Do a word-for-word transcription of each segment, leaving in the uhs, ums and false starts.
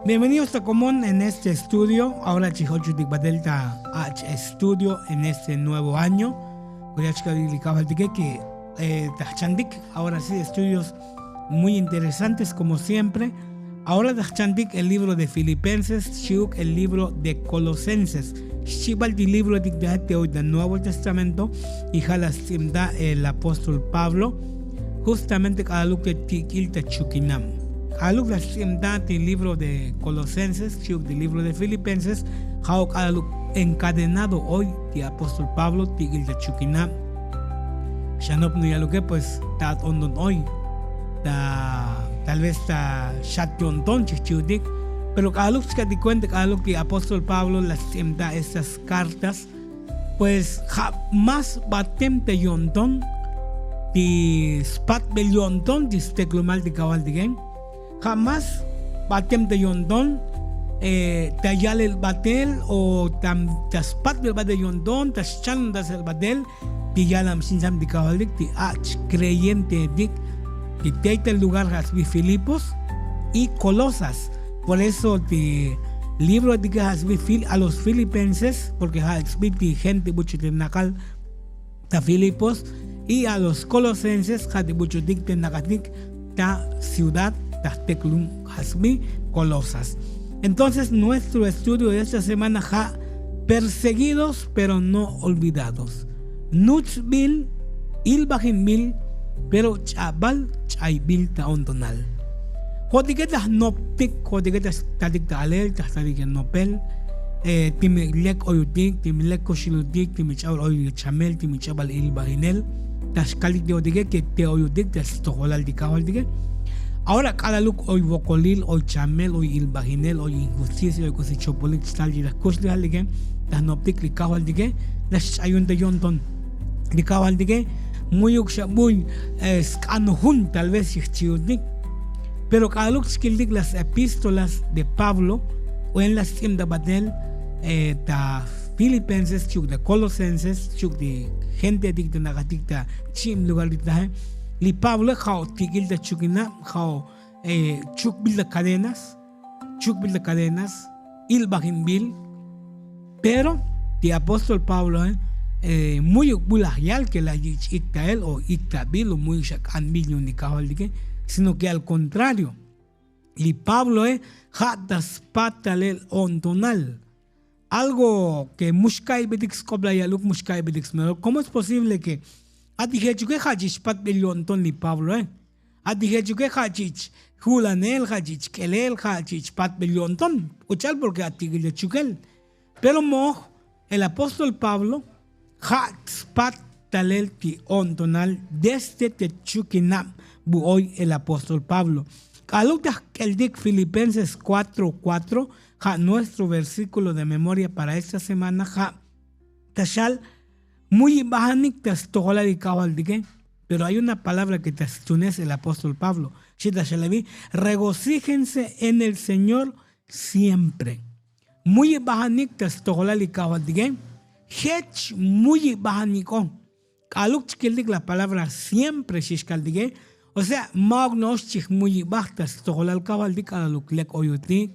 Bienvenidos ta komon en este estudio. Ahora chijol chutik batel ta ach estudio en este nuevo año. Koyach kalik li kajal tike ke ta jchantik ahora si estudios muy interesantes komo siempre. Ahora ta jchantik el libro de filipenses xchi'uk el libro de kolosenses. Xchibal ti libro tik ta jete oy ta nuevo testamento. Y ja' la stz'ibta el apóstol pablo justamente k'aluk te tik'il ta chukinam. K'aluk la stz'ibta ti libro de kolosenses xchi'uk ti libro de filipenses. Ja' ok k'aluk enkadenado oy ti apóstol pablo tik'il ta chukinam. Xanop nu ya'luke pues ta t'onton oy ta tal vez ta xat yo'nton chijchi'utik. Pero k'aluk chka' ti kuenta k'aluk ti apóstol pablo la stz'ibta estas kartas pues ja' más batem ta yo'nton ti spatbel yo'nton ti steklumal ti kajal tike. Ja' más batem ta yo'nton ta yalel batel o ta spatbel batel yo'nton ta xchanuntasel batel ti yalam xincham ti kajal tik ti ach kreyente tik ti tey ta lugar ja' sbi filipos y kolosas. Por eso ti libro tike ja' sbi a los filipenses porke ja' sbi ti gente buch'u te nakal ta filipos y a los kolosenses ja' ti buch'utik te nakatik ta ciudad ta jteklum ja' sbi kolosas. Entonces nuestro estudio de esta semana ja' perseguidos pero no olvidados. Nuchbil ilbajinbil pero ch'abal ch'aybil ta ontonal. Jo'tike ta jnoptik jo'tike ta jtatik ta alel ta jtatik ta nopel. Timi lek oyutik timi lek koxilutik timi ch'abal oy chamel timi ch'abal ilbajinel ta xkalik ti jo'tike ke te oyutik ta stojolal ti kajal tike. Ahora k'alaluk oy wokolil oy chamel oy ilbajinel oy injusticia oy k'usi chopolik chtal ti ta jkuxlijal tike ta jnoptik li kajal tike. La xch'ayun ta yo'nton li kajal tike. Mu'yuk xa buy sk'an jun tal vez xijchi'utik. Pero k'aluk chkiltik las epístolas de pablo o en la stz'ibta batel ta filipenses chuk ta kolosenses chuk ti gente tik ta nakatik ta chi'im lugar ti taje. Li pablo ja'o tik'il ta chukinab ja'o chukbil ta kadenas chukbil ta kadenas ilbajinbil. Pero ti apóstol pablo mu'yuk bulaj yal ke la yich' iktael o iktabil o mu'yuk xa k'anbil yu'un li kajal tike. Sino ke al kontrario li pabloe ja' ta spatalel o'ntonal. Algo ke mu xka'ybetik sk'op la ya'luk mu xka'ybetik smelol komo es posible ke a ti jechuke ja' chich' patbel yo'nton li pabloe. A ti jechuke ja' chich' ju'lanel ja' chich' k'elel ja' chich' patbel yo'nton k'uch'al porke a tik'il ta chukel. Pero mo'oj el apóstol pablo ja' tspat talel ti o'ntonal desde te chukinab bu oy el apóstol pablo. K'aluk ta jk'eltik filipenses kuatro kuatro ja' nuestro versíkulo de memoria para esta semana ja' ta xal muyibajanik ta stojolal li kajal tike. Pero ay una palabra ke ta stunes el apóstol pablo xi ta xal abi, regocíjense en el señor siempre. Muyibajanik ta stojolal li kajal tike. Jech muyibajanik o k'aluk chkiltik la palabra siempre xixkal tike. O sea ma'uk no'ox chij muyibaj ta stojolal kajal tik k'aluk lek oyutik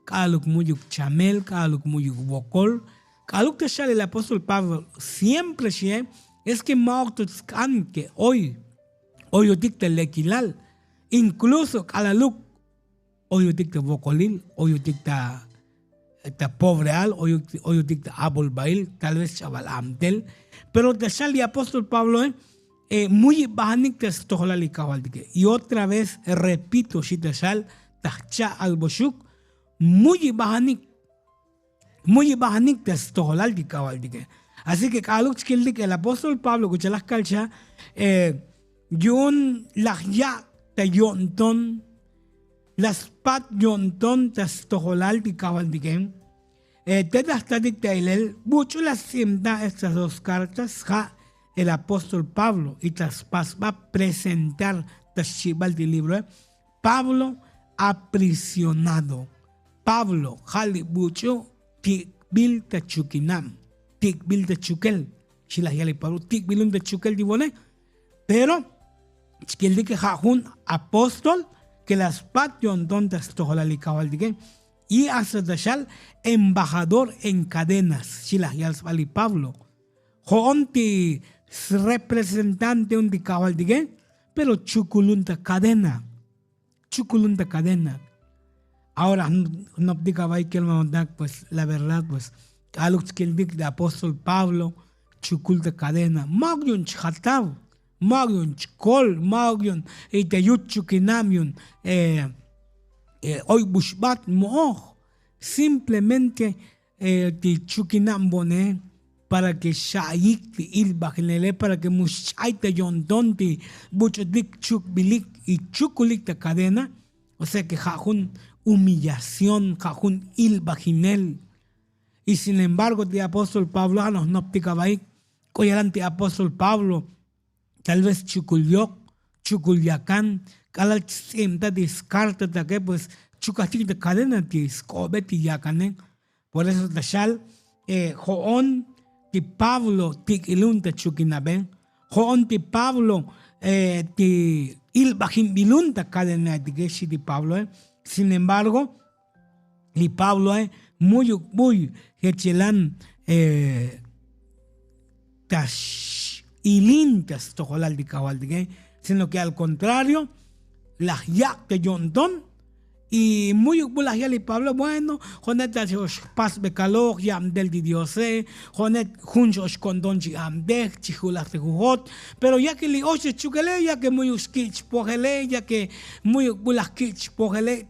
k'aluk mu'yuk chamel k'aluk mu'yuk wokol. K'aluk ta xal el apóstol pablo siempre xie es ke ma'uk to tsk'an ke oy oyutik ta lekilal. Inkluso k'alaluk oyutik ta wokolil oyutik ta pobreal oyutik ta abolbail tal vez ch'abal abtel. Pero ta xal li apóstol pabloe muyibajanik ta stojolal li kajal tike y otra vez repito xi ta xal ta jcha' alboxuk muyibajanik muyibajanik ta stojolal ti kajal tike. Asi ke k'aluk chkiltik el apóstol pablo k'ucha'al laj kalcha yu'un laj ya' ta yo'nton la spat yo'nton ta stojolal ti kajal tike. Te ta jtatik ta ilel buch'u la stz'ibta estas dos kartas ja' el apóstol pablo y ta spasba presentar ta xchibal ti libroe. Pablo aprisionado. Pablo ja' li buch'u tik'bil ta chukinab tik'bil ta chukel. Xi laj yal li pablo tik'bilun ta chukel ti vone. Pero chkiltike ja' jun apóstol ke la spat yo'nton ta stojolal li kajal tike. Y hasta ta xal embajador en cadenas xi laj yal sba li pablo. Jo'on ti srepresentante un ti kajvaltike, pero chukulun ta cadena. Chukulun ta cadena. Ahora jnoptik avaik kel manotak pues la verdad pues k'aluk chkiltik ti apóstol pablo chukul ta cadena. Ma'uk yu'un chjatav, ma'uk yu'un chkol, ma'uk yu'un y ta yut chukinab yu'un oy buxbat mo'oj. Simplemente ti chukinab bo'ne para ke xa'yik ti ilbajinele para ke mu xch'ay ta yo'nton ti buch'utik chukbilik y chukulik ta cadena. O sea ke ja' jun humillación, ja' jun ilbajinel. Y sin embargo ti apóstol pablo ja' nojnoptik avaik. K'o yalan ti apóstol pablo tal vez chukul yok, chukul yakan, k'alal chstz'ibta ti skarta take pues chukajtik ta cadena ti sk'obe ti yakane. Por eso ta xal jo'on ti pablo tik'ilun ta chukinabe, jo'on ti pablo ti ilbajinbilun ta cadenaetike xi ti pabloe. Sin embargo li pabloe mu'yuk buy jechelan ta xilin ta stojolal ti kajvaltike, sino ke al contrario laj yak' ta yo'nton. Y mu'yuk bu laj yal li pablo bueno, jo'net ta xpasbe kaloj yabtel ti diose, jo'net jun xo'ox ko'nton chi abtej chi julaj ta jujot. Pero ya ke li och ta chukele ya ke mu'yuk xki' chpojele, ya ke mu'yuk bu laj ki' chpojele,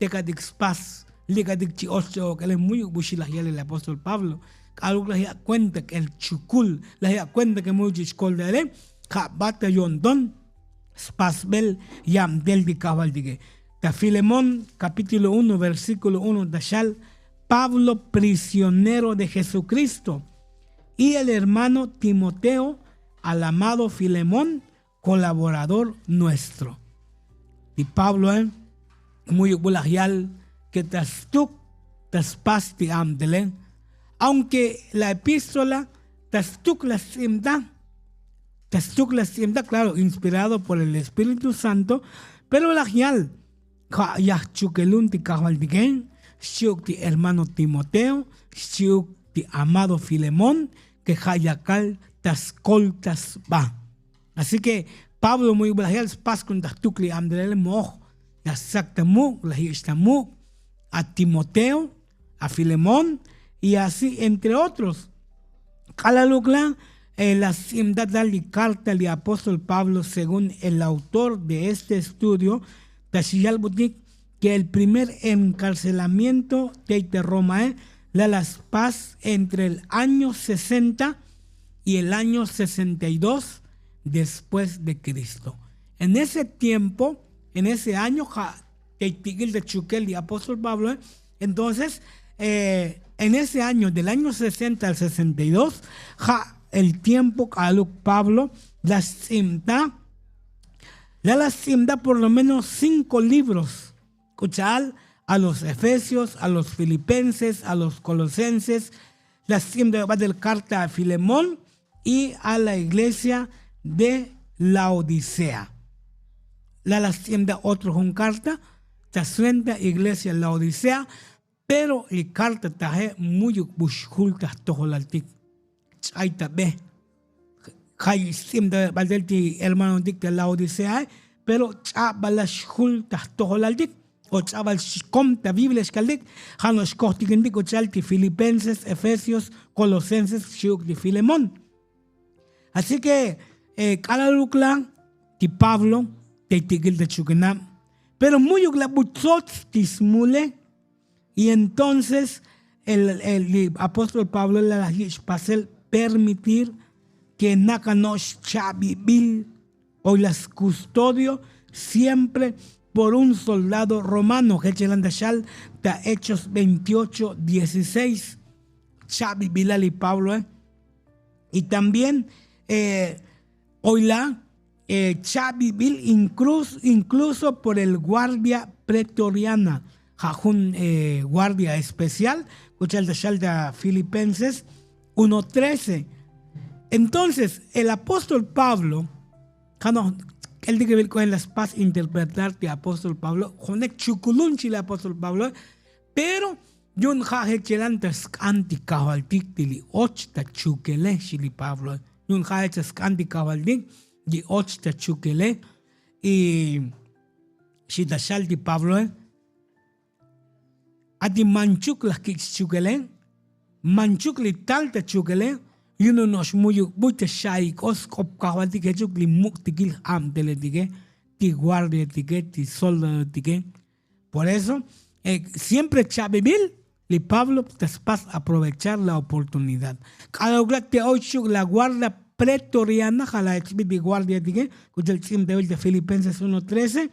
tekatik spas likatik chi och ta ok'ele mu'yuk bu xi laj yal li apóstol pablo. K'aluk laj yak' kuenta k'el chukul, laj yak' kuenta ke mu'yuk chi chkolta'ele. Ja' bat ta yo'nton spasbel yabtel ti kajvaltike. Ta filemón kapítulo uno versíkulo uno ta xal, pablo prisionero de jesukristo, y el hermano timoteo al amado filemón, kolaborador nuestro. Ti pabloe mu'yuk bu laj yal ke ta stuk ta spas ti abtele. Aunke la epístola ta stuk la stz'ibta, ta stuk la stz'ibta klaro inspirado por el espíritu santo. Pero laj yal ja' yaj chukelun ti kajvaltike, xchi'uk ti hermano timoteo, xchi'uk ti amado filemón, ke ja' yakal ta skolta sba. Así ke pablo mu'yuk bu laj yal spas kun ta jtuk li abtelele mo'oj, laj stzak ta muk' laj yich' ta muk', a timoteo, a filemón, y así entre otros. K'alaluk la la stz'ibta tal li karta li apóstol pablo según el autor de este estudio, ta xi yalbutik ke el primer encarcelamiento tey ta romae la la spas entre el año sesenta y el año sesenta y dos después de kristo. En ese tiempo, en ese año ja' tey tik'il ta chukel li apóstol pabloe. Entonces en ese año del año sesenta al sesenta y dos, ja' el tiempo k'aluk pablo la stz'ibta, la la stz'ibta por lo menos cinko libros. K'u cha'al a los efesios, a los filipenses, a los kolosenses. La stz'ibta yobat el karta a filemón y a la iglesia de laodicea. La la stz'ibta otro jun karta ta swenta iglesia laodicea. Pero li karta taje mu'yuk bu xjul ta jtojolaltik. Ch'ay ta be. Ja' yich' stz'ibta yobat el ti hermanotik ta laodiceae, pero ch'abal la xjul ta jtojolaltik. O ch'abal xkom ta biblia xkaltik. Ja' no' xkojtikintik k'u cha'al ti filipenses, efesios, kolosenses, xchi'uk ti filemón. Así ke k'alaluk la ti pablo tey tik'il ta chukinab, pero mu'yuk la bu tsots ti smule. Y entonces li apóstol pablo la laj yich' pasel permitir ke nakano'ox chabibil, oy la skustodio siempre por un soldado romano. Jechelan ta xal ta hechos veintiocho dieciseis. Chabibilal li pabloe. Y también oy la chabibil incluso por el guardia pretoriana, ja' jun guardia especial. K'u cha'al ta xal ta filipenses uno trece. Entonces el apóstol pablo ja' no' k'eltik ebil k'oen la spas interpretar ti apóstol pablo, jo'onek chukulun chi li apóstol pablo. Pero yu'un ja' jech yelan ta sk'an ti kajvaltik ti li och ta chukele xi li pabloe. Yu'un ja' jech ta sk'an ti kajvaltik li och ta chukele. Y xi ta xal ti pabloe, a ti manchuk laj kich' chukele, manchuk li tal ta chukele. Yu'un no'ox muyuk buy ta xa'ik'o sk'op kajvaltik jechuk li muk'tikil j'abteletike, ti guardiatike, ti soldadotike. Por eso siempre chabibil li pablo ta spas aprovechar la oportunidad. K'alal ukla' te oy xuk' la guardia pretoriana ja' la echbil ti guardiatike, k'uchal ts'ibtevil ta filipenses uno trece.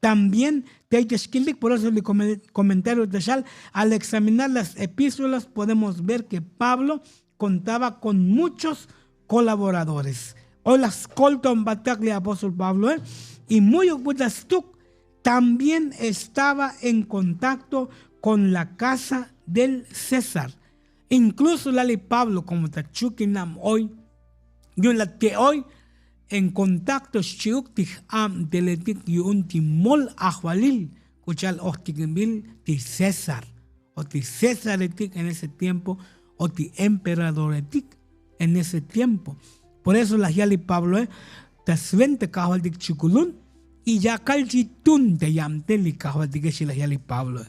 También te oy ta xkiltik. Por eso li comentario ta xal, al examinar las epístolas podemos ver que pablo contaba con muchos kolaboradores. Oy laj skoltonbatak li apóstol pabloe. Y muyuk buta stuk también estaba en contacto kon la casa del césar. Inkluso la li pablo komo ta chukinab oy, yu'un la te' oy en kontakto xchi'uk ti j'abteletik yu'un ti mol ajvalil k'u cha'al ojtikinbil ti césar, o ti césaretik en ese tiempo, o ti emperadoretik en ese tiempo. Por eso laj yal li pabloe, ta sventa kajvaltik chukulun y yakal chi tun ta yabtel li kajvaltike xi laj yal li pabloe.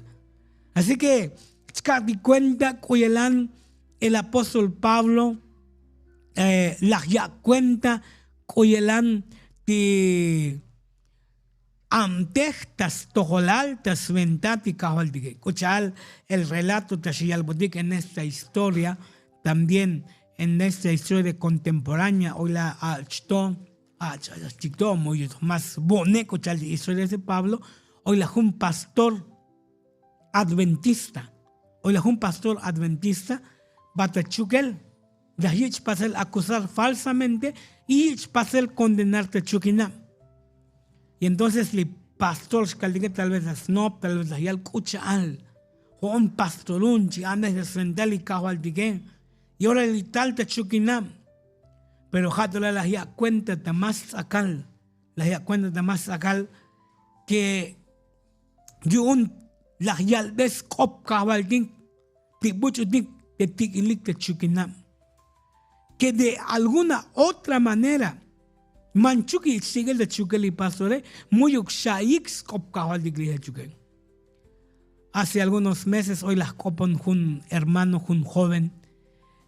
Así ke chka'tik kuenta k'u yelan el apóstol pablo laj yak' kuenta k'u yelan ti amtej ta stojolal ta sventa ti kajvaltike k'u cha'al el relato ta xiyalbotik en esta historia. También en esta historia de kontemporánea oy la ach'to ach'to moyut mas bo'ne k'u cha'al ti historia de pablo. Oy la jun pastor adventista, oy la jun pastor adventista bata chukel laj yich' pasel akusar falsamente y yich' pasel kondenar ta chukinab. Y entonces li pastor xkaltike tal vez laj snob tal vez laj yal k'u cha'al jo'on pastorun chi abnej ta svental li kajvaltike. Y ora li tal ta chukinab pero ja' to la laj yak' kuenta ta mas tz'akal, laj yak' kuenta ta mas tz'akal ke yu'un laj yalbe sk'op kajvaltik ti buch'utik te tik'ilik ta chukinab ke de alguna otra manera manchuk yich' tik'il ta chukel li pastore. Muyuk xa'iyik sk'op kajvaltik li jechukel. Hace algunos meses oy laj k'opon jun hermano jun joven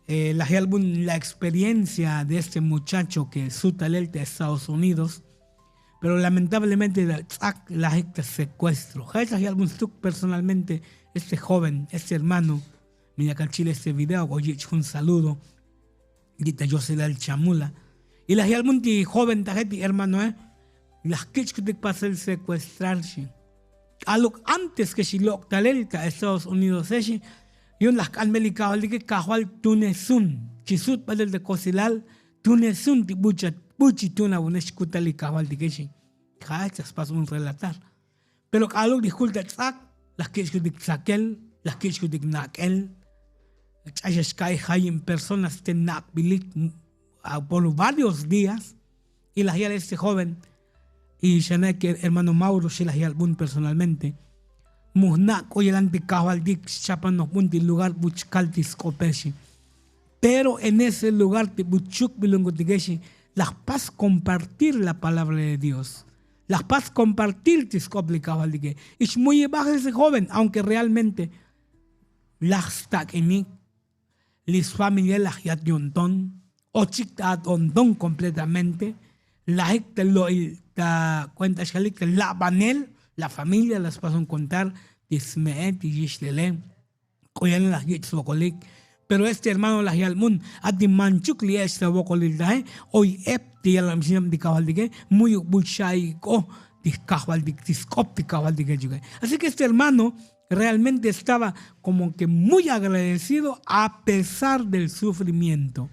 laj yalbun la experiencia de este muchacho ke sutalel ta estados unidos. Pero lamentablemente la tz'ak lajik ta sekuestro ja' laj yalbun stuk personalmente este joven este hermano. Mi yakal chil este video o yich' jun saludo li' ta yosilal chamula. Y laj yalbun ti joven taje ti hermanoe laj kich'kutik pasel sekuestrar xi. K'aluk antes ke xilok' talel ta estados unidos e xi yu'un laj k'anbel li kajvaltike kajval tunesun chi sutb'atel ta kosilal tunesun ti bucha buchi tun abunex xkutal li kajvaltike xi. Ja'ex ta spas un relatar. Pero k'aluk li jkul ta tz'ak laj kich'kutik tzakel, laj kich'kutik nak'el. Ch'axax ka'i jayib personas te nak'bilik por varios días. Y laj yal este joven y xana' ke hermano mauro xi laj yalbun personalmente, mujna' k'u yelan ti kajvaltik xchapanojbun ti lugar buch kal ti sk'ope xi. Pero en ese lugar ti buchuk bilunkutikexi laj pas kompartir la palabra de dios. Laj pas kompartir ti sk'op li kajvaltike. Ix muyibaj ese joven aunke realmente laj stak'inik li sfamilial laj yat yo'nton, ochik ta at o'nton kompletamente. Lajik ta lo'il ta kuenta xkalik ta labanel. La familia laj spason kontar ti sme'e ti yixlele k'u yal laj yich' svokolik. Pero este hermano laj yalbun a ti manchuk li ech' ta vokolil taje. Oy ep ti yalbam xinab ti kajvaltike. Muyuk buy xa'ik'o ti kajvaltik ti sk'op ti kajvaltike chuke. Así ke este hermano realmente estaba komo ke muy agradecido a pesar del sufrimiento.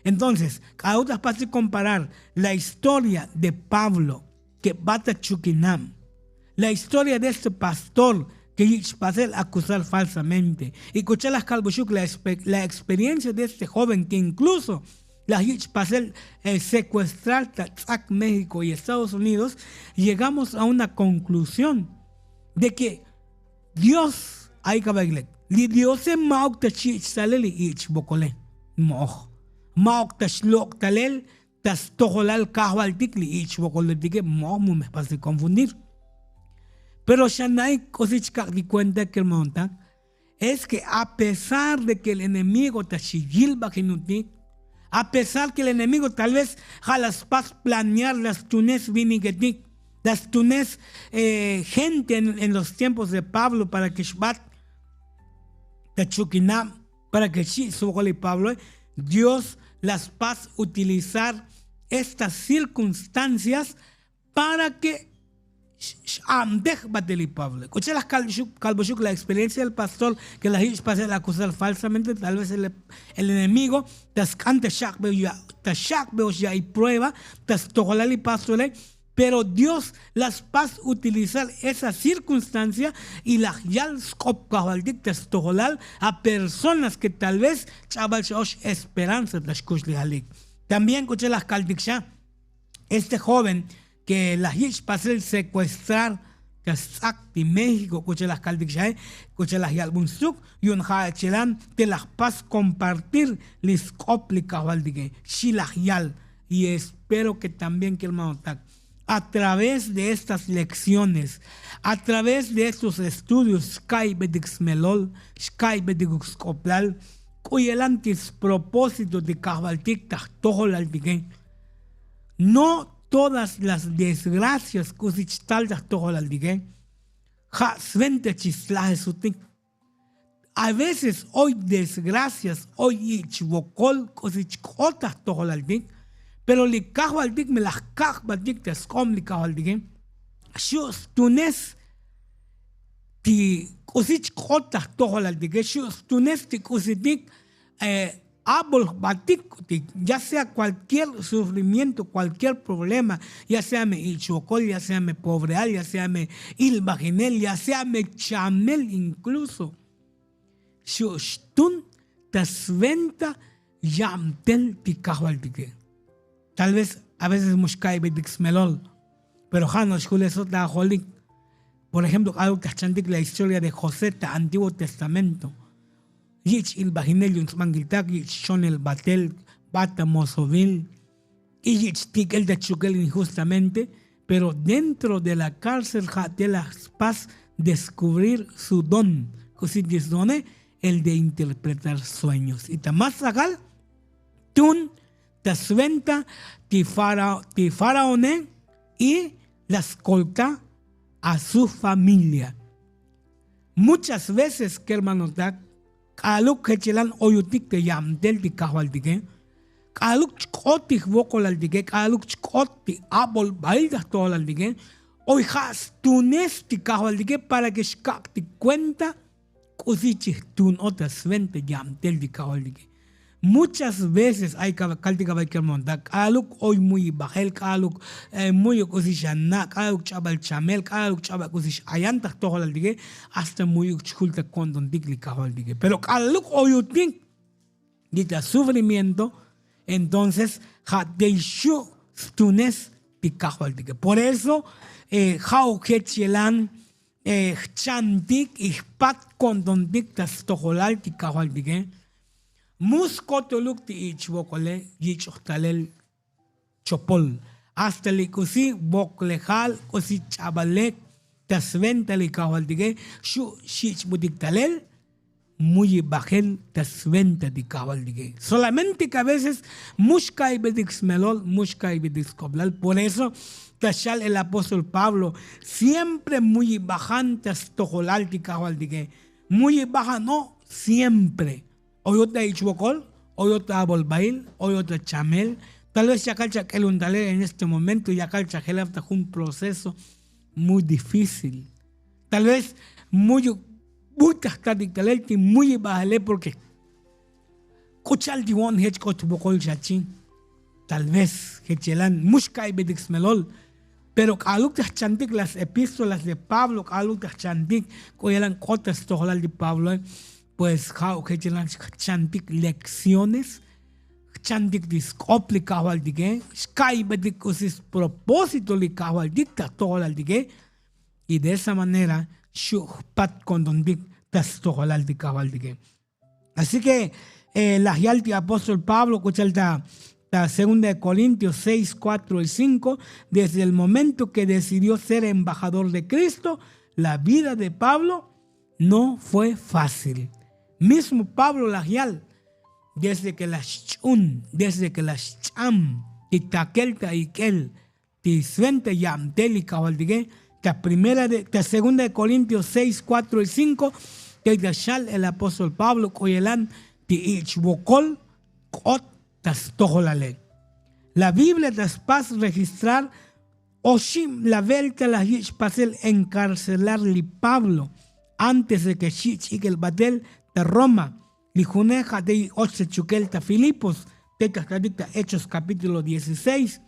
Entonces k'aluk laj pastik komparar la historia de pablo ke bata chukinab, la historia de este pastor ke yich' pasel akusar falsamente. Y k'u cha'al laj kalbuxuk la experiencia de este joven ke inkluso laj yich' pasel sekuestrar ta tz'ak méxiko y estados unidos. Llegamos a una konklusión de ke dios Ay kaba' iklek li diose ma'uk ta xich' talel li ich' vokole. Mo'oj. Ma'uk ta xlok' talel ta stojolal kajvaltik li ich' vokoletike. Mo'oj mu me jpasik konfundir. Pero xa na'ik k'usi chkak' ti kuenta kermanotak, es ke a pesar de ke el enemigo ta xiyilbajinutik, a pesar ke el enemigo tal vez ja' la spas planear la stunes viniketik, la stunes gente en los tiempos de pablo para ke xbat ta chukinab, para ke xi' svokol li pabloe. Dios la spas utilizar estas cirkunstancias para ke x'abtej batel li pabloe. K'ucha' laj kalbuxuk la experiencia del pastor ke laj yich' pasel akusar falsamente tal vez el enemigo ta sk'an ta xak'be ox ya'i prueba ta stojolal li pastore. Pero dios la spas utilizar esa cirkunstancia y laj yal sk'op kajvaltik ta stojolal a personas ke tal vez ch'abal xa ox esperanza ta xkuxlijalik. También k'ucha' laj kaltik xa este joven ke laj yich' pasel sekuestrar ta stz'ak ti méxiko k'ucha' laj kaltik xae, k'ucha' laj yalbun stuk yu'un ja' chilan te laj pas kompartir li sk'op li kajvaltike. Xi laj yal y espero ke también kermanotak a través de estas leksiones, a través de estos estudios xka'iybetik smelol, xka'iybetik uk sk'oplal k'u yelan ti spropósito ti kajvaltik ta jtojolaltike. No todas las desgracias k'usi chtal ta jtojolaltike ja' sventa chi slajesutik. A veces oy desgracias oy ich' vokol k'usi chk'ot ta jtojolaltik. Pero li kajvaltik me laj kak'batik ta sk'ob li kajvaltike xu' stunes ti k'usi chk'ot ta jtojolaltike xu' stunes ti k'usitik abol jbatik ya sea kualkier sufrimiento kualkier problema, ya sea me ich' vokol ya sea me pobreal ya sea me ilbajinel ya sea me chamel inkluso xu' xtun ta sventa yabtel ti kajvaltike. Tal vez a veces mu xka'iybetik smelol pero ja' no'ox julesot ta ajolik. Por ejemplo k'aluk ta jchantik la historia de josé ta antiguo testamento. Yich' ilbajinel yu'un sbankiltak yich' chonel batel bat ta mosovil y yich' tik'el ta chukel injustamente. Pero dentro de la kárcel ja' te la spas deskubrir su don k'usi ti sdone el de interpretar sueños y ta mas tz'akal tun ta sventa ti faraone y la skolta a su familia. Muchas veces kermanotak k'aluk jechelan oyutik te yabtel ti kajvaltike k'aluk chk'ot ti jvokolaltike k'aluk chk'ot ti abolbail ta jtojolaltike oy ja' stunes ti kajvaltike para ke xkak' ti kuenta k'usi chi jtunot ta sventa yabtel ti kajvaltike. Muchas veces ay kaltik abay kermanotak k'aluk oy muy ibajel k'aluk muy ok k'usi xana' k'aluk ch'abal chamel k'aluk ch'abal k'usi x'ayan ta jtojolaltike hasta muy ok chjul ta ko'ntontik li kajvaltike pero k'aluk oyutik li ta sufrimiento. Entonces ja' tey xu' stunes ti kajvaltike por eso ja'uk jech yelan jchantik y jpat ko'ntontik ta stojolal ti kajvaltike. Mu skotoluk ti ich' vokole yich'oj talel chopol hasta li k'usi voklejal k'usi ch'abalek ta sventa li kajvaltike xu' xich'butik talel. Muy ibajel ta sventa ti kajvaltike solamente ke a veces mu xka'iybetik smelol mu xka'iybetik sk'oblal por eso ta xal el apóstol pablo siempre muy ibajan ta stojolal ti kajvaltike. Muy ibajan o' siempre oyot ta ich' vokol oyot ta abolbail oyot ta chamel. Tal vez chakal chak'elun talel en este momento yakal chajelab ta jun proceso muy difícil. Tal vez muy buy ta jtatik talel ti muy ibajele porke k'u cha'al ti vo'on jech k'ot vokol xachi. Tal vez jech yelan mu xka'iybetik smelol pero k'aluk ta jchantik las epístolas de pablo k'aluk ta jchantik k'u yelan k'ot ta stojolal ti pabloe. Pues ja'uk jech yelan xchantik leksiones jchantik ti sk'op li kajvaltike xka'iybetik k'usi spropósito li kajvaltik ta jtojolaltike. Y de esa manera xu' jpat ko'ntontik ta stojolal ti kajvaltike. Así ke laj yal ti apóstol pablo k'u cha'al ta segunda de korintios seis cuatro y cinko, desde el momento ke decidió ser embajador de kristo, la vida de pablo no fue fácil. Mismo pablo laj yal, desde ke laj xch'un, desde ke laj xch'am ti takel ta ik'el ti swenta yabtel li kajvaltike. Ta primera de ta segunda de korintios seis cuatro y cinko, tey ta xal el apóstol pablo k'u yelan ti ich' wokol k'ot ta stojolale. La biblia ta spas registrar oxib la velta laj yich' pasel enkarcelar li pablo antes de ke xich' ik'el batel ta roma. Li june ja' tey och ta chukel ta filipos, tey ta jtatik ta hechos kapítulo dieciséis.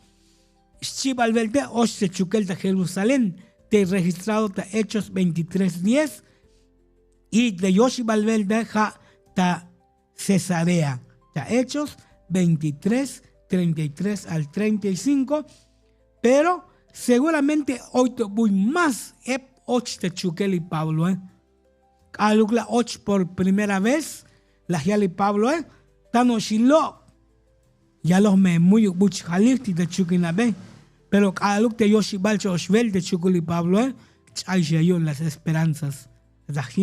Xchibal velte och ta chukel ta jerusalén, tey registrado ta hechos veintitrés diez. Y ta yoxibal velte ja' ta cesarea, ta hechos veintitrés treinta y tres al treinta y cinko. Pero seguramente oy to buy más ep och ta chukel li pabloe. K'aluk la och por primera vez, laj yal li pabloe, tano' xilo'. Yaloj me muyu' buch jalij ti ta chukinabe. Pero k'aluk te yoxibal cho' xvel te chukul li pabloe, ch'ay xa yu'un las esperanzas. Laj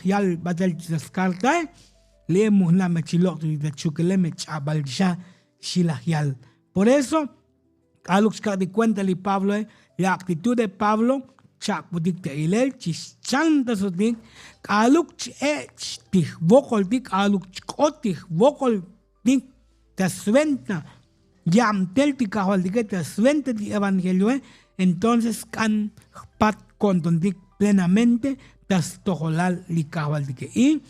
yal batel ti ta skartae, li'e mujna' me chilo' ti ta chukile me ch'abal xa, xi laj yal. Por eso k'aluk chkak'tik kuenta li pabloe, la aktitud de pablo chak'butik ta ilel chi xchantasotik. K'aluk ch-ech' ti jwokoltik, k'aluk chk'ot ti jwokoltik ta swenta yabtel ti kajvaltike, ta swenta ti evangelioe, entonces k'an jpat ko'ntontik plenamente ta stojolal li kajvaltike. Y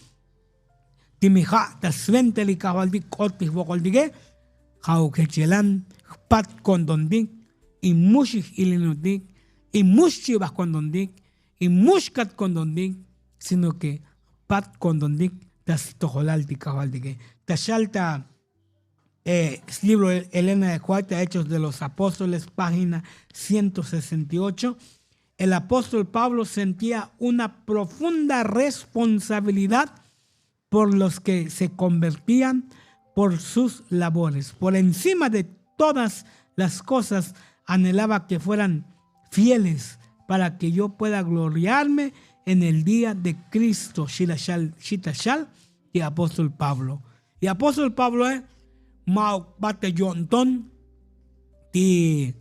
ti mi ja' ta swenta li kajvaltik k'ot ti jwokoltike, ja'uk jech yelan jpat ko'ntontik, y mux ijilinotik, y mux chibaj ko'ntontik, y mux kat ko'ntontik, sino ke jpat ko'ntontik ta stojolal ti kajvaltike. Ta xal ta slibro elena de juan ta hechos de los apóstoles página ciento sesenta y ocho. El apóstol pablo sentía una profunda responsabilidad por los que se convertían por sus labores. Por encima de todas las cosas anhelaba que fueran fieles para que yo pueda gloriarme en el día de kristo, xita xal ti apóstol pablo. Y apóstol pabloe ma'uk bat ta yo'nton ti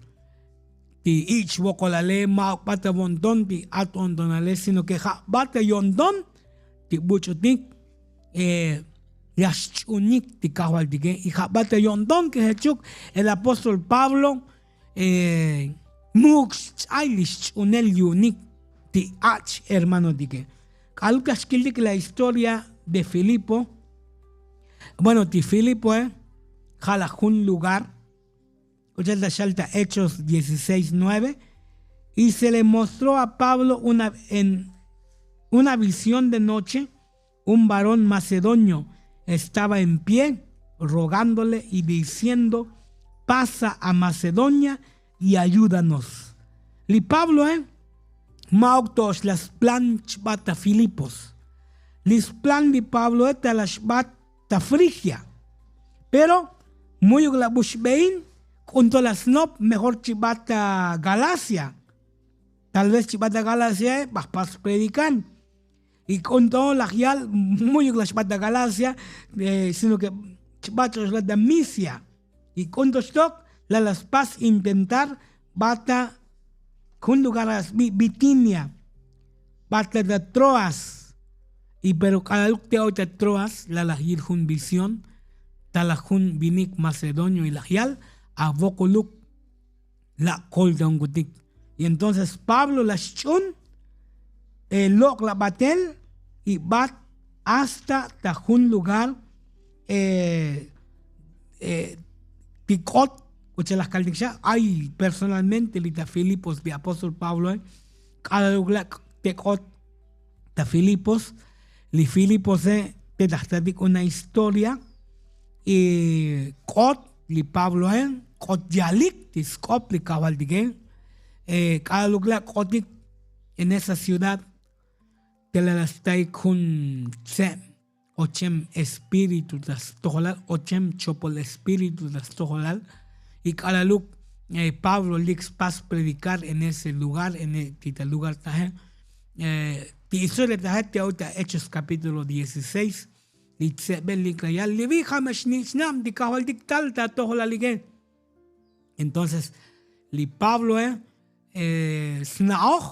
ich' wokolale, ma'uk bat ta wo'nton ti at o'ntonale, sino ke ja' bat ta yo'nton ti buch'utik, ya xch'unik ti kajvaltike. Y ja' bat ta yo'nton ke jechuk el apóstol pablo muk xch'ay li xch'unel yu'unik ti ach' hermanotike. K'aluk ta xkiltik la historia de filipo. Bueno, ti filipoe ja' laj jun lugar, k'u cha'al ta xal ta hechos dieciséis nueve. Y se le mostró a pablo una en una visión de noche. Un varón macedonio estaba en pie rogándole y diciendo: pasa a macedonia y ayúdanos. Li pabloe ma'uk to xla splan chbat ta filipos. Li splan li pabloe ta la xbat ta frigia. Pero mu'yuk la buxbein, k'un to la snop mejor chbat ta galacia. Tal vez chbat ta galaciae baj pas predikan. Y k'un to laj yal mu'yuk la xbat ta galacia, sino ke chbat cho' xla ta misia. Y k'un to xtok la la spas intentar bat ta jun lugar a sbi bitinia, bat ta ta troas. Y pero k'aluk te oy ta troas la laj yil jun visión ta laj jun vinik macedonio y laj yal, awokoluk la' koltaonkutik. Y entonces pablo la xch'un, lok' la batel y bat hasta ta jun lugar ti k'ot. K'u cha'al laj kaltik xa ay personalmente li ta filipos bi apóstol pabloe. K'aluk la' te k'ot ta filipos. Li filipose te ta jtatik una historia y k'ot li pabloe, k'ot yalik ti sk'op li kajvaltike. K'aluk la' k'otik en esa ciudad, Tela la staik jun tse'm ochem espíritu ta stojolal, ochem chopol espíritu ta stojolal. Y k'alaluk pablo lik spas predikar en ese lugar en ti ta lugar taje. Ti historia taje ti awi' ta hechos kapítulo dieciséis. Li tse'be lik la yal li vij ja' me xnich'nab ti kajvaltik tal ta tojolal ike. Entonces li pabloe sna'oj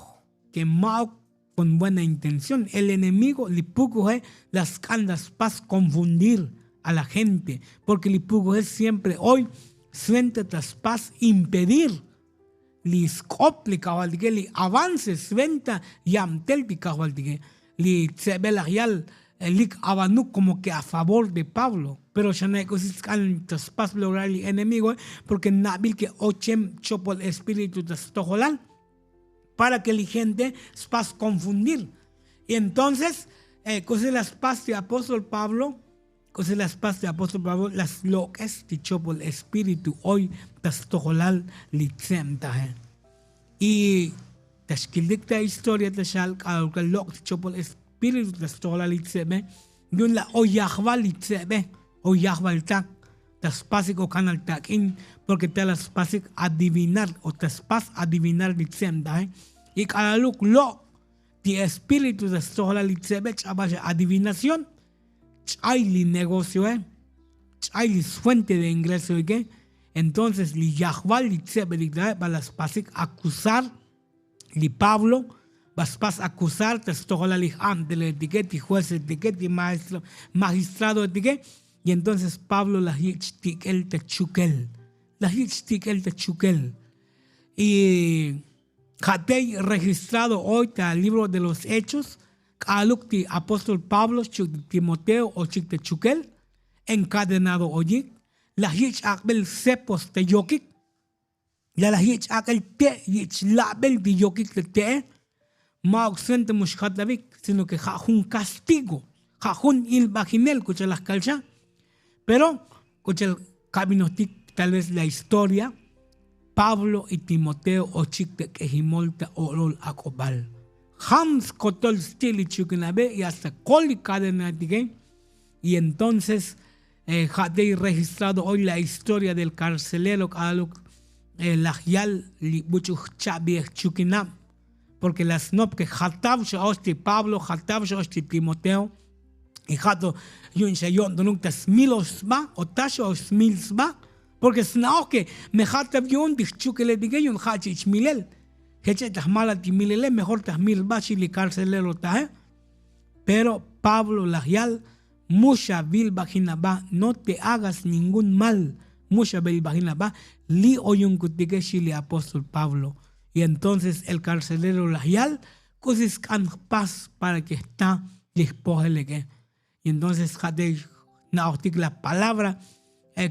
ke ma'uk kon buena intención. El enemigo li pukuje la sk'an ta spas konfundir a la gente, porke li pukuje siempre oy sventa ta spas impedir li sk'op li kajvaltike li avance sventa yabtel ti kajvaltike. Li tse'be laj yal lik avanuk komo ke a favor de pablo. Pero xa na'ik k'usi tsk'an ta spas lograr li enemigoe, porke nabil ke ochem chopol espíritu ta stojolal para ke li gente spas konfundir. Y entonces k'usi la spas ti apóstol pablo k'usi la spas ti apóstol pablo la slok'es ti chopol espíritu oy ta stojolal li tse'm taje. Y ta xkiltik ta historia ta xal k'alal lok' ti chopol espíritu ta stojolal li tse'be yu'un la oyajval li tse'be. Oyajval ta ta spasik o kanal tak'in porke ta la spasik adivinar o ta spas adivinar li tse'm taje. Y k'alaluk lo' ti espíritu ta stojolal li tse'be ch'abal xa adivinación. Ch'ay li negocioe ch'ay li sfuente de ingresoike. Entonces li yajval li tse'be li tae ba la spasik akusar li pablo ba spas akusar ta stojolal li j'abteletike ti juesetike ti magistradoetike. Y entonces pablo laj yich' tik'el ta chukel laj yich' tik'el ta chukel. Y ja' tey registrado oy ta libro de los hechos k'aluk ti apóstol pablo xchuk ti timoteo ochik ta chukel enkadenado oyik. Laj yich' ak'bel cepos ta yokik. La laj yich' ak'el te' yich' label ti yokik ta te'e. Ma'uk sventa mu xjatavik sino ke ja' jun kastigo ja' jun ilbajinel k'uch'al laj kalxa. Pero k'uch'al kabinojtik tal vez la historia. Pablo y timoteo ochik ta k'ejimol ta o'lol ak'obal jam skotol sti' li chukinabe y hasta kol li kadenatike. Y entonces ja' tey registrado oy la historia del karcelero k'aluk laj yal li buch'u jcha'bie jchukinab. Porke la snop ke jatav xa och ti pablo jatav xa och ti timoteo. Y ja' to yu'un xa yo'ntonuk ta smil ox sba o ta xa ox smil sba. Porke sna'oj ke me jatav yu'un ti jchukeletike yu'un ja' chich' milel. Jech'e' ta jmala ti milele mejor ta jmil sba xi li karcelero taje. Pero pablo laj yal mu xavilbajinaba no te hagas ningún mal. Mu xavilbajinaba li oyunkutike xi li apóstol pablo. Y entonces el karcelero laj yal k'usi sk'an jpas para ke jta li jpojeleke. Y entonces ja' te jna'ojtik la palabra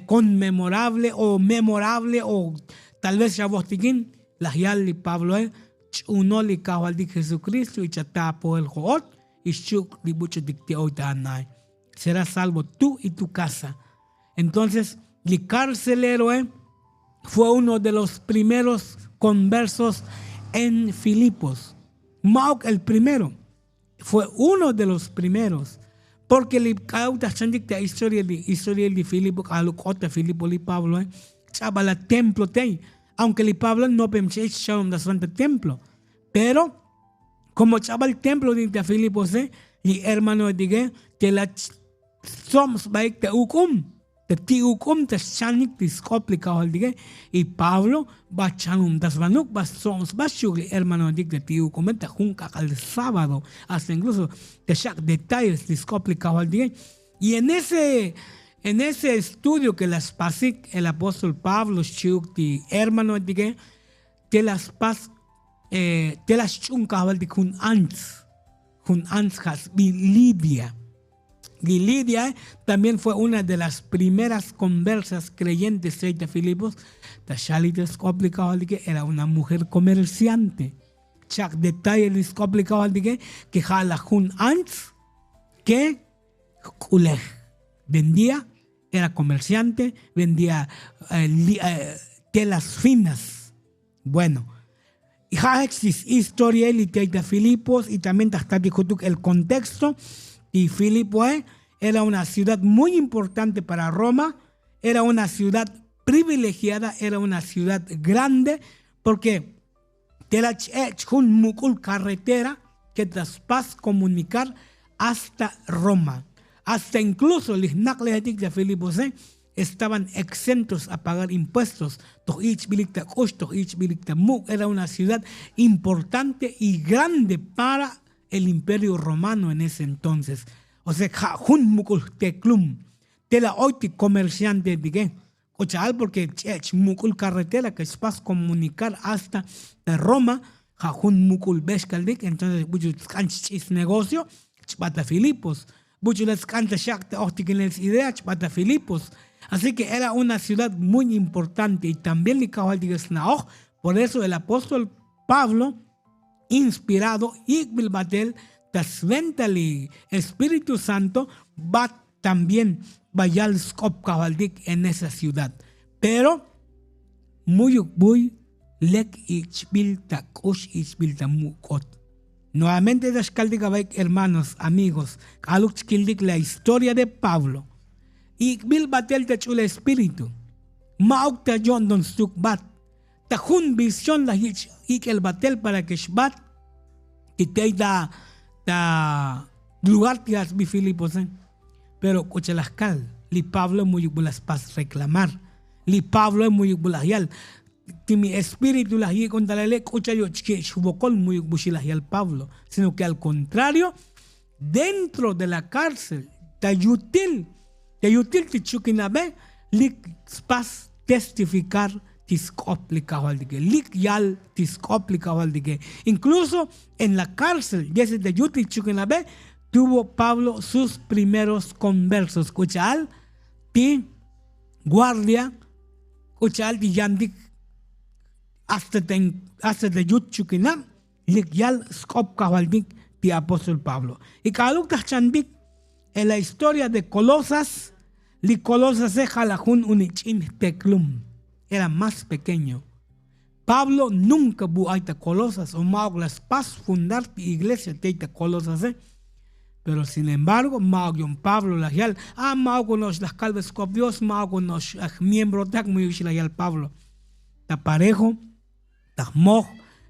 konmemorable o memorable o tal vez xavojtikin laj yal li pabloe ch'unol li kajvaltik jesukristo y chata apojel jo'ot y xchuk' li buch'utik ti oy ta anae. Será salvo tu y tu kasa. Entonces li karceleroe fue uno de los primeros konversos en filipos. Ma'uk el primero fue uno de los primeros. Porke li k'a'uk ta jchantik ta historia li historia li filipo k'aluk k'ot ta filipo li pabloe ch'abal la templo tey. Aunke li pablo nopem ch'ich' xalom ta svan ta templo. Pero komo ch'abal templo ti ta filipose li hermanoetike te la stsob sbaik ta uk'um ta ti uk'um ta xchanik ti sk'op li kajvaltike. Y pablo ba chanum ta svanuk ba stsob sba xchi'uk li hermanoetik ta ti uk'ume ta jun k'ak'al sábado. Hasta inkluso ta xak' detalles ti sk'op li kajvaltike. Y en ese en ese estudio ke la spasik el apóstol pablo xchi'uk ti hermanoetike te la spas te la xch'un kajvaltik jun ants. Jun ants ja' sbi lidia. Li lidia también fue una de las primeras konversas kreyentes rey ta filipos. Ta xalik ta sk'op li kajvaltike era una mujer komerciante. Chak' detalle li sk'op li kajvaltike ke ja' la jun ants ke jk'ulej. Vendía era komerciante vendía telas finas. Bueno, Y ja' jech ti historia li tey ta Filipos y también ta jtatik jutuk el contexto. Y Filipo eh, era una ciudad muy importante para Roma, era una ciudad privilegiada, era una ciudad grande, porque te la ch'ech' jun muk'ul carretera que ta spas comunicar hasta Roma. Hasta incluso li jnak'lejetik ta Filipos eh, estaban exentos a pagar impuestos. Toj ich'bilik ta k'ux, toj ich'bilik ta muk'. Era una ciudad importante y grande para el imperio romano en ese entonces. O sea, ja' jun muk'ul jteklum te la oy ti comerciante tike. K'u cha'al porque ch'ech' muk'ul carretera que spas comunicar hasta ta Roma. Ja' jun muk'ul bexkaltik. Entonces buch'u sk'an chch'is negocio chb'at ta Filipos. Buch'u la sk'an ta xaq' ta ojtikinel idea chb'at ta Filipos. Así que era una ciudad muy importante y también li kajwaltik sna'oj. Por eso el apóstol Pablo inspirado ik'bil batel ta sventa li Espíritu Santo bat también bayal sk'op kajwaltik en esa ciudad. Pero muyuk buy lek ich'bil ta k'ux, ich'bil ta muk'ot. Nuevamente ta xkaltik abaik hermanos, amigos, k'aluk chkiltik la historia de Pablo. Ik'bil batel ta ch'ul Espíritu, ma'uk ta yo'nton stuk bat ta jun visión laj yich' ik'el batel para que xbat ti tey ta ta lugar ti ja' sbi Filipos eh. Pero k'u cha'al laj kal li Pablo muyuk bu la spas reklamar. Li Pablo eh muyuk bu laj yal ti mi espíritu laj yik'un talale k'u cha'al yoch' kich' jwokol, muyuk bu xi laj yal Pablo, sino que al contrario, dentro de la cárcel ta yutil, ta yutil ti chukinabe lik spas testificar ti sk'op li kajwaltike, lik yal ti sk'op li kajwaltike. Incluso en la cárcel yese ta yutil chukinabe tuvo Pablo sus primeros conversos. K'u cha'al ti guardia, k'u cha'al ti yantik hasta ta yut chukinab lik yal sk'op kajwaltik ti apóstol Pablo. Y k'aluk ta jchantik en la historia de Colosas, li Colosase ja' la jun uni ch'in jteklum, era más pequeño. Pablo nunca bu ay ta Colosas o ma'uk la spas fundar ti iglesia tey ta Colosase. Pero sin embargo ma'uk yo'on Pablo laj yal a ma'uk o no'ox laj kalbe sk'op Dios, ma'uk o no'ox aj miembrotak, muyuk xi laj yal Pablo. Ta parejo ta jmoj,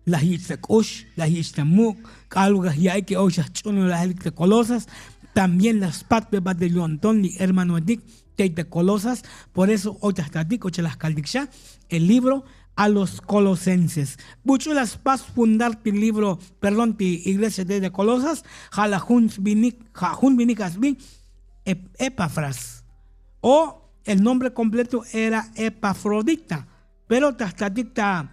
laj yich' ta k'ux, laj yich' ta muk', k'aluk laj ya'ik oy xa jch'unulajlik ta Colosas. También laj spatbe batel yo'nton li hermanoetik tey ta Colosas. Por eso oy ta jtatik k'u cha'al laj kaltik xa el libro a los Colosenses. Buch'u laj spas fundar ti libro, perdón, ti iglesia tey ta Colosas. Ja' laj jun sbinik, ja' jun binik ja' sbi Epafras, o el nombre completo era Epafrodita. Pero ta jtatik ta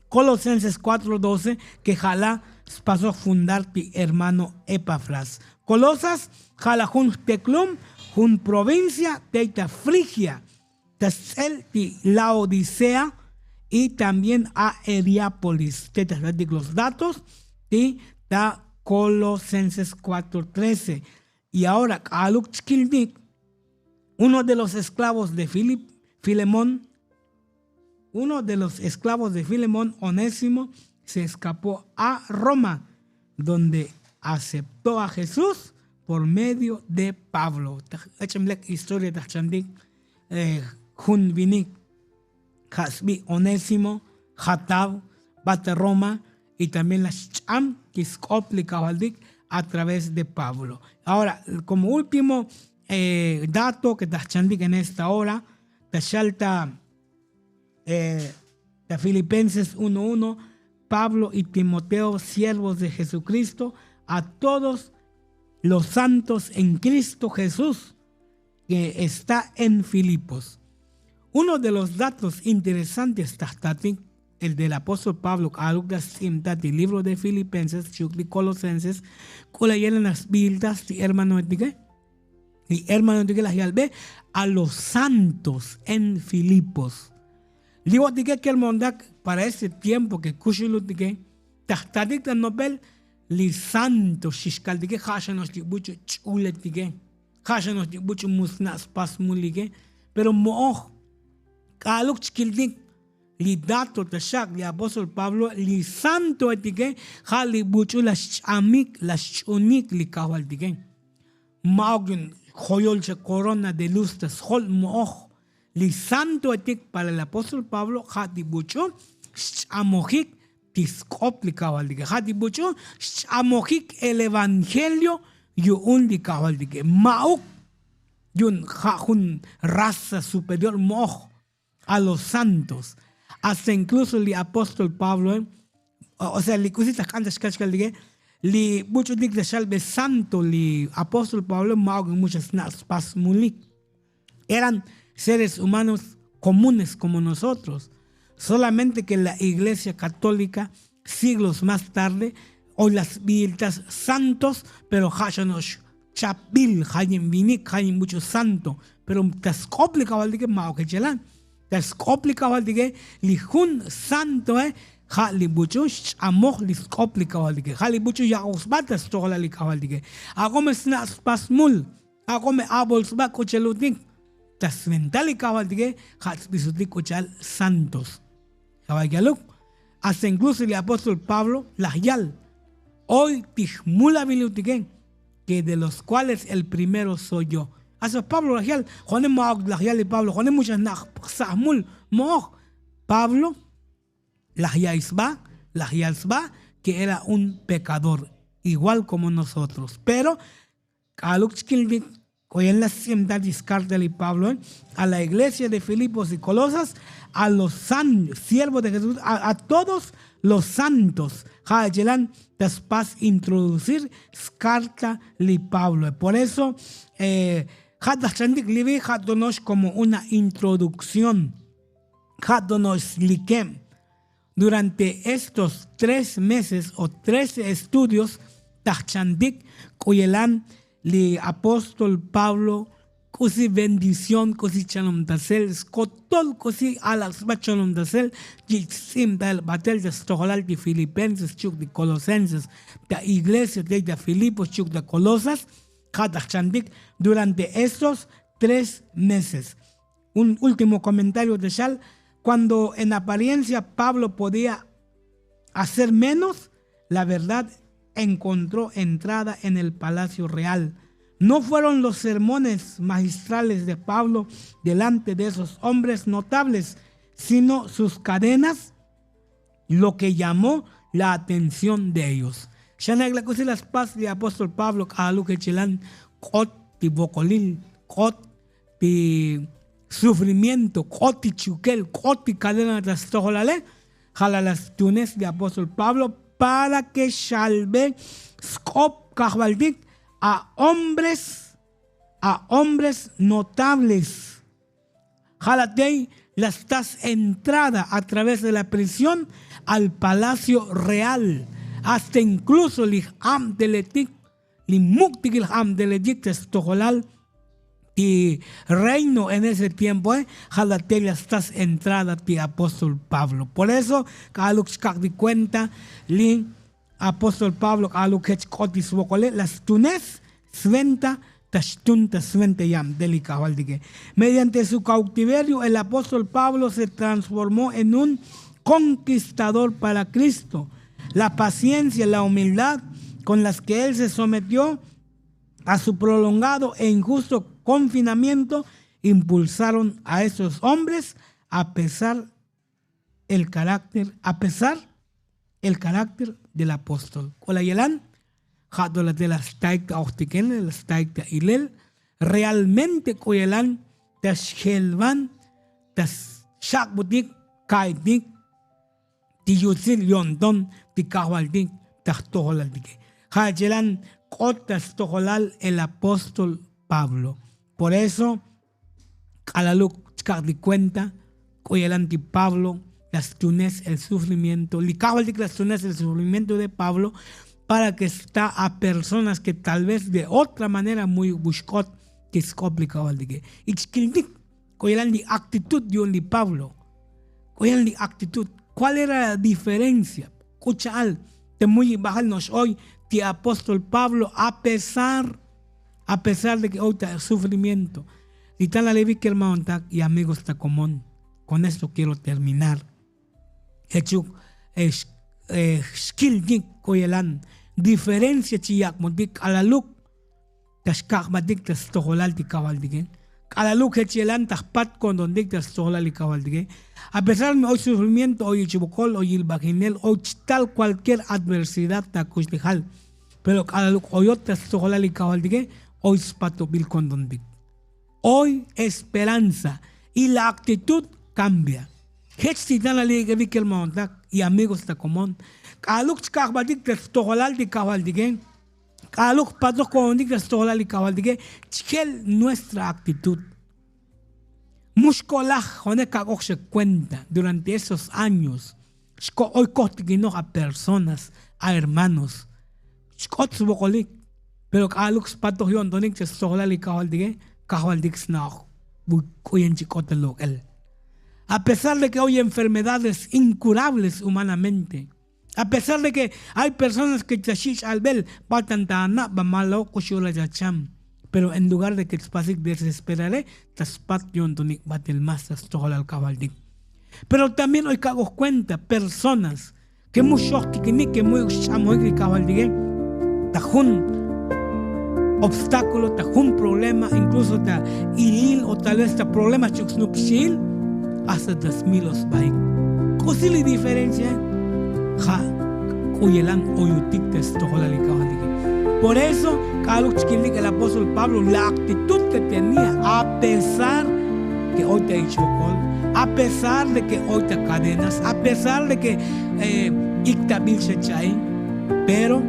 Colosenses cuatro doce que ja' la spasoj fundar ti hermano Epafras. Colosas ja' la jun jteklum, jun provincia tey ta Frigia, ta sts'el ti Laodicea y también a Heriápolis. Te ta jtatik los datos ti ta Colosenses cuatro trece. Y ahora k'aluk chkiltik, uno de los esclavos de Filip, Filemón, uno de los esclavos de Filemón, Onésimo, se escapó a Roma, donde aceptó a Jesús por medio de Pablo. Ech'em lek historia ta jchantik jun vinik ja' sbi Onésimo, jatav bat ta Roma, y también laj xch'am ti sk'op li kajvaltik a través de Pablo. Ahora, como último dato que ta jchantik en esta hora, ta xal ta ta Filipenses uno uno, Pablo y Timoteo, siervos de Jesucristo, a todos los santos en Cristo Jesús que está en Filipos. Uno de los datos interesantes ta jtatik, el del apóstol Pablo k'aluk ta sts'ibtat ti libro de Filipenses xchi'uk ti Colosenses, k'u la yelanas sbiiltas ti hermanoetike. Li hermanoetike laj yalbe a los santos en Filipos. Li o'tike kermontak para este tiempo que kuxulutike, ta jtatik ta nopel li santo xixkaltike, ja' xa no'ox li buch'u ch'uletike, ja' xa no'ox li buch'u mu sna' spas mulike. Pero mo'oj k'aluk chkiltik Li dato ta xak' li apóstol pablo li santoetike ja' li buch'u la xch'amik la xch'unik li kajvaltike. Ma'ok yu'un joyol xa korona de luz ta sjol mo'oj. Li santoetik para li apóstol pablo ja' ti buch'u xch'amojik ti sk'op li kajvaltike ja' ti buch'u xch'amojik el evangelio. Yu'un li kajvaltike ma'uk yu'un ja' jun raza superior mo'oj a los santos. Hasta inkluso li apóstol pabloe o sea li k'usi ta jk'an ta xkach kaltike li buch'utik ta xalbe santo li apóstol pabloe ma'ok mucha sna' spasmulik. Eran seres humanos komunes komo nosotros. Solamente ke la iglesia katólika siglos más tarde oy la sbiiltas santos pero ja' xa no'ox chapbil ja' yin vinik ja' yin buch'u santo. Pero ta sk'op li kajvaltike ma'ok jechelan. Ta sk'op li kajvaltike li jun santoe ja' li buch'u xch'amoj li sk'op li kajvaltike ja' li buch'u ya'oj sba ta stojolal li kajvaltike. Ak'o me sna' spas mul ak'o me abol sba k'uchelutik. Ta sventa li kajvaltike ja' sbisutik k'uchal santos. Jabay yaluk hasta inkluso li apóstol pablo laj yal oy ti jmulavilutike ke de los kuales el primero soy yo. Hasta pablo laj yal jone ma'ok laj yal li pablo jone mucha jna' jsa'jmul mo'oj. Pablo laj ya'iy sba laj yal sba ke era un pekador igual komo nosotros pero k'aluk chkiltik k'oyel la sts'ibtal ti skarta li pabloe a la iglesia de filipos y kolosas a los siervos de jesús a todos los santos. Ja' echelan ta spas introducir skarta li pabloe por eso ja' ta jchantik livi ja' to no'ox komo una introdukción. Ja' to no'ox slikeb durante estos tres meses o trece estudios ta jchantik k'uyelan li apóstol pablo k'usi bendición k'usi chalomtasel skotol k'usi alak' sba chalomtasel. Yich' sts'ibtael batel ta stojolal ti filipenses chuk' ti kolosenses ta iglesia tey ta filipos chuk' ta kolosas. Ja' ta jchantik durante estos tres meses. Un último komentario ta xal kuando en apariencia pablo podía hacer menos la verdad enkontró entrada en el palacio real. No fueron los sermones magistrales de pablo delante de esos hombres notables sino sus cadenas lo ke llamó la atención de ellos. Xanak la k'usi la spas li apóstol pablo k'aluk jechelan k'ot ti vokolil k'ot ti sufrimiento k'ot ti chukel k'ot ti kadena ta stojolale. Ja' la la stunes li apóstol pablo para ke xalbe sk'op kajvaltik a hombres a hombres notables. Ja' la tey la stas entrada a través de la prisión al palacio real. Hasta inkluso li j'abteletik li muk'tikil j'abteletik ta stojolal ti reino en ese tiempoe. Ja' la tey la stas entrada ti apóstol pablo por eso k'aluk chkak'tik kuenta li apóstol pablo k'aluk jech k'ot ti svokole la stunes sventa ta xtun ta sventa yabtel li kajvaltike. Mediante su kautiverio el apóstol pablo se transformó en un konkistador para kristo. La paciencia la humildad kon las ke él se sometió a su prolongado e injusto konfinamiento impulsaron a estos hombres a pesar el karakter a pesar el karakter del apóstol k'ola yelan. Ja' to la te la staik ta ojtiken la staik ta ilel realmente k'o yelan ta xjelvan ta xak'butik ka'aytik ti yutzil yo'nton ti kajvaltik ta jtojolaltike. Ja' chelan k'ot ta stojolal el apóstol pablo. Por eso k'alaluk chkak' ti kuenta k'o yelan ti pablo la stunes el sufrimiento li kajvaltik la stunes el sufrimiento de pablo para ke sta a personas ke tal vez de otra manera muy buxk'ot ti sk'op li kajvaltike. Y chkiltik k'o yelan li aktitud yu'un li pablo. K'o yelan li aktitud. Kuál era la diferencia? K'u cha'al te muy ibajal no'ox oy ti apóstol pablo a pesar a pesar de ke oy ta sufrimiento. Li tan la livik kermanotak y amigos ta komon. Kon esto kiero terminar. Jechuk xkiltik k'o yelan diferencia chi yak'motik k'alaluk ta xka'jbatik ta stojolal ti kajvaltike. K'alaluk jech yelan ta jpat ko'ntontik ta stojolal ti kajvaltike. A pesar mi oy sufrimiento oy ichbokol oy yilbajinel oy chtal kualkier adversidad ta kuxlejal, pero k'alaluk oyot ta stojolal ti kajvaltike oy spatobil ko'ntontik. Oy esperanza y la aktitud kambia. Jech ti tan la lik'evikel maontak y amigos ta komon, k'alaluk chka'jbatik ta stojolal ti kajvaltike. K'alaluk jpatok ko'ntontik ta stojolal ti kajvaltike. Chjel nuestra aktitud. Mu xko'laj jone kak'oj xa kuenta durante esos años. Xko'oy kojtikinoj a personas a hermanos xk'ot svokolik. Pero k'alaluk spatoj yo'ntonik cha stojolal li kajvaltike. Kajvaltik sna'oj k'uyen chi k'ot ta lok'el. A pesar de ke oy enfermedades inkurables humanamente, a pesar de ke ay personas ke cha xich' albel batan ta anab ba malok k'uxi ola cha cham, pero en lugar de ke tspasik desesperare ta spat yo'ntonik batel mas ta stojolal kajvaltik. Pero también oy kak'oj kuenta personas ke mu xojtikinik ke mu xch'amojik li kajvaltike ta jun obstákulo ta jun problema inkluso ta ilil o tal vez ta problema chuk snup xchi'il. Hasta ta smilosbaik k'usi li diferencia ja' k'u yelan oyutik ta stojolal li kajvaltike. Por eso k'aluk chkiltik el apóstol pablo la aktitud ke tenía a pesar ke oy ta ichokol, a pesar de ke oy ta kadenas, a pesar de ke iktabil xa cha'i, pero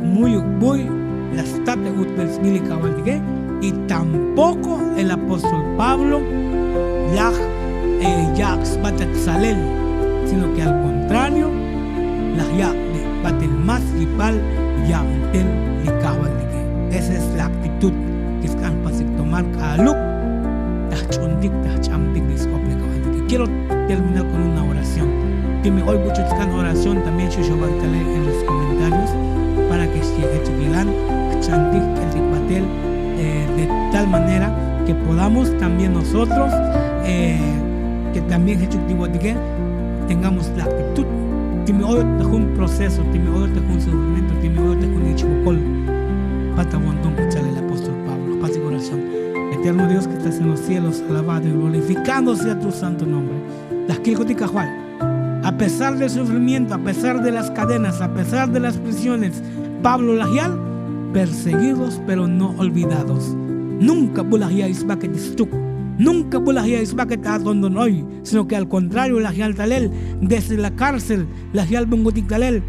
muyuk buy la stat ta utbel sbil li kajvaltike. Y tampoko el apóstol pablo laj yak' sba ta tsalel, sino ke al kontrario laj yak' batel mas yipal ya'tel li kajvaltike. Esa es la aktitud ke sk'an jpasik tomar k'aluk ta jch'untik ta jch'amtik li sk'op li kajvaltike. Quiero terminar kon una oración. Timi oy buchut skan oración también xuxobaik tale en los komentarios para ke xyeje' chuk yelan jchantik jk'eltik batel de tal manera ke podamos también nosotros ke también jechuk ti botike tengamos la aktitud. Timi oyot ta jun proceso, timi oyot ta jun sufrimiento, timi oyot ta jun ichbokol. Pata bonton kachal el apóstol pablo jpasik oración. Eterno dios ke estás en los cielos, alabado y glorificado sea tu santo nombre. Laj kilkotik kajval. A pesar del sufrimiento, a pesar de las kadenas, a pesar de las prisiones, pablo laj yal, perseguidos pero no olvidados. Nunka bu laj ya'i sba ke ti stuk. Nunka bu laj ya'i sba ke ti atonton oy, sino ke al kontrario laj yal talel desde la kárcel laj yal bunkutik talel.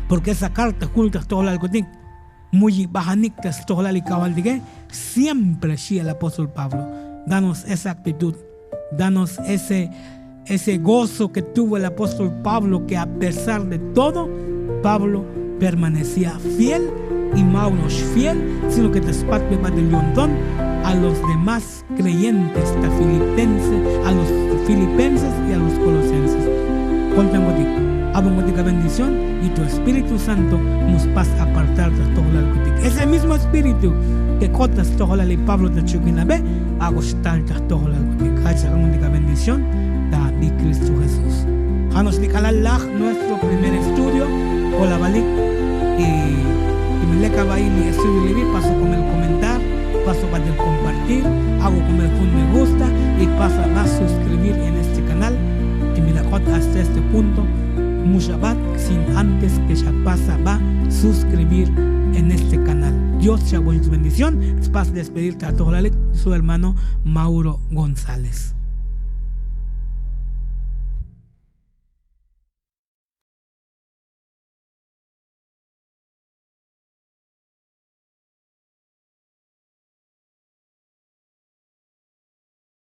Porke esa karta jul ta jtojolal kotik mu yibajanik ta stojolal li kajvaltike. Siempre xi' el apóstol pablo. Danos esa aktitud. Danos ese gozo ke tuvo el apóstol pablo ke a pesar de todo pablo permanecía fiel y ma unox fiel, sino ke ta spatbe batel yo'nton a los demás kreyentes ta filipenses, a los filipenses y a los kolosenses. Koltan kotik abon kotik a bendición y tu espíritu santo mus pas apartar ta stojolal kotik ese mismo espíritu ke k'ot ta stojolal li pablo ta chukinabe. Agoxtal ta jtojolal kotik jach abon kotik a bendición ta bi kristo jesús. Janox li k'alal laj nuestro primer estudio. Kolabalik y lek aba'i li estudio li bi paso komel komentar, paso batel kompartir, ago komel jun me gusta y pasa ba suskribir en este kanal. Timilak'ot hasta este punto mu xabat sin antes ke xapasa ba suskribir en este kanal. Dios xaboxik bendición. Spas despedir ta atojolalik su hermano mauro gonzález.